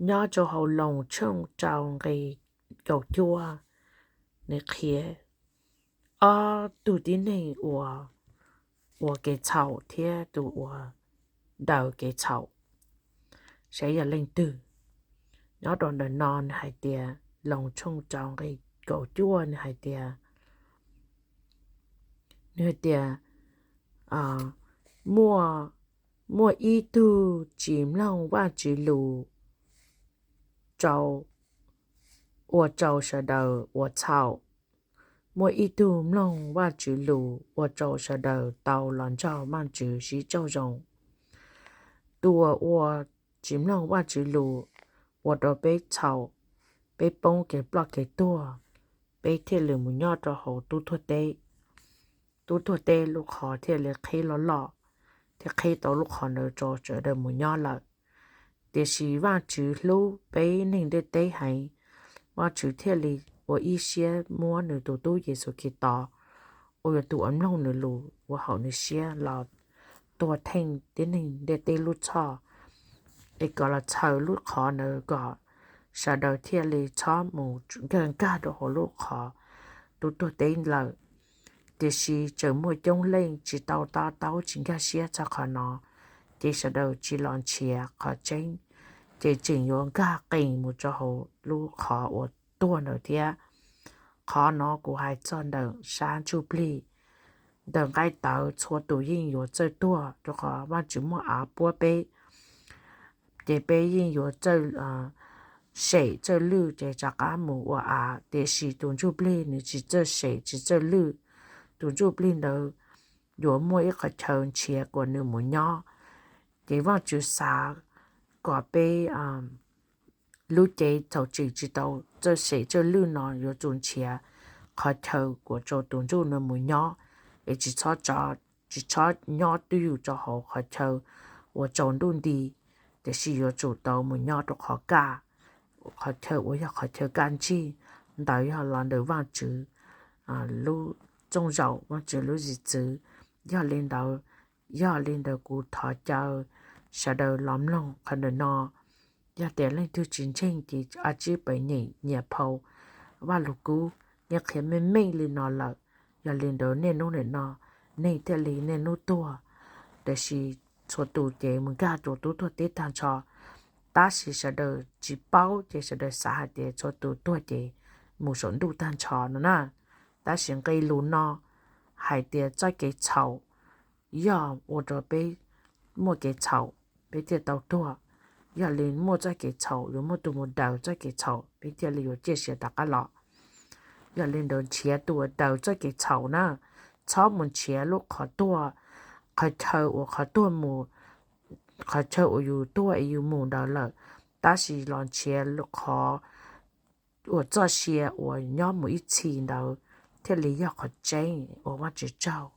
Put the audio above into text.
Nyob rau hauv Loos tshooj rau nqe kaum cuaj, nws qhia ob tug tib neeg uas ua kev txhaum thiab tus uas daws kev txhaum, saib yog leej twg. Nyob rau ntawm no nws hais tias, Loos tshooj rau nqe kaum cuaj nws hais tias, nws hais tias, muaj, muaj ib tug tsis mloog Vajtswv lus rau, ua rau sawv daws ua txhaum. Muaj ib tug mloog Vajtswv lus ua rau sawv daws tau los nrog Vajtswv sib raug zoo. Tus uas ua, tsis mloog Vajtswv lus ua rau peb txhaum, peb poob kev ploj kev tuag, peb thiaj li mus nyob rau hauv tub tuag teb. Tub tuag teb lub qhov thiaj li qhib loj loj, thiaj qhib tau lub qhov ntawd rau sawv daws mus nyob lawm. Tiam sis Vajtswv hlub peb neeg ntiaj teb heev, Vajtswv thiaj li ua ib siab muab nws tus tub Yexus Khetos, uas yog tus uas mloog nws lus ua haum nws siab los tuag theej tib neeg ntiaj teb lub txhoj, es kom los txhaws lub qhov ntawd kom sawv daws thiaj li txhob mus nkag nkag rau hauv lub qhov tub tuag teb lawm. Tiam sis tseem muaj coob leej tsis tau to taub tsis nkag siab txog qhov no, ces sawv daws tsis los nrhiav qhov tseeb, ces tseem yuav nkag qees mus rau hauv lub qhov uas tuag ntawd thiab. Qhov no kuv hais txog ntawm sab ntsuj plig, ntawm nqaij tawv txhua tus yeej yuav txawj tuag rau qhov Vajtswv muaj av puab peb, ces peb yeej yuav txawj sem txawj lwj ces rov qab mus ua av. Tiam sis tus ntsuj plig nws tsis txawj sem tsis txawj lwj, tus ntsuj plig ntawd yuav muaj ib qhov chaw nrhiav kom nws mus nyob. Ces Vajtswv xav kom peb lub cev thaum tseem tsis tau txawj sem txawj lwj no yuav tsum nrhiav qhov chaw kom rau tus ntsuj no mus nyob, es tsis txhob, tsis txhob nyob twj ywm rau hauv qhov chaw uas tsaus ntuj nti, tiam sis yuav tsum tau mus nyob rau qhov kaj, qhov chaw uas yog qhov chaw kaj ntsig, ntawd yog los ntawm Vajtswv lub txooj zaum, Vajtswv lub zim txwv. Yog li ntawd, yog li ntawd kuv thov caw sawv daws los mloog qhov ntawm no. Yog tias leej twg tsis ntseeg ces a tsib peem nyeem nyias phau Vajluskub, nej qhia meej meej li no lawm. Yog li ntawd niaj hnub nim no neeg thiaj li niaj hnub tuag, tiam sis txhua tus ces mus nkag rau tub tuag teb tag nrho. Tab sis sawv daws tsis paub ces sawv daws xav hais tias txhua tus tuag ces mus saum ntuj tag nrho no na. Tab sis nqe lus no hais tias txoj kev txhaum yog ua rau peb muaj kev txhaum, peb thiaj tau tuag. Yog li muaj txoj kev txhaum yuav muaj tus mus daws txoj kev txhaum, peb thiaj li yuav ciaj sia rov qab los. Yog li ntawd nrhiav tus uas daws txoj kev txhaum na, txhob mus nrhiav lub qhov tuag, qhov chaw uas qhov tuag mus, qhov chaw uas yus tuag es yus mus ntawd lawm, tab sis los nrhiav qhov uas txoj sia uas nyob mus ib txhis ntawd thiaj li yog qhov tseeb uas Vajtswv tsaug.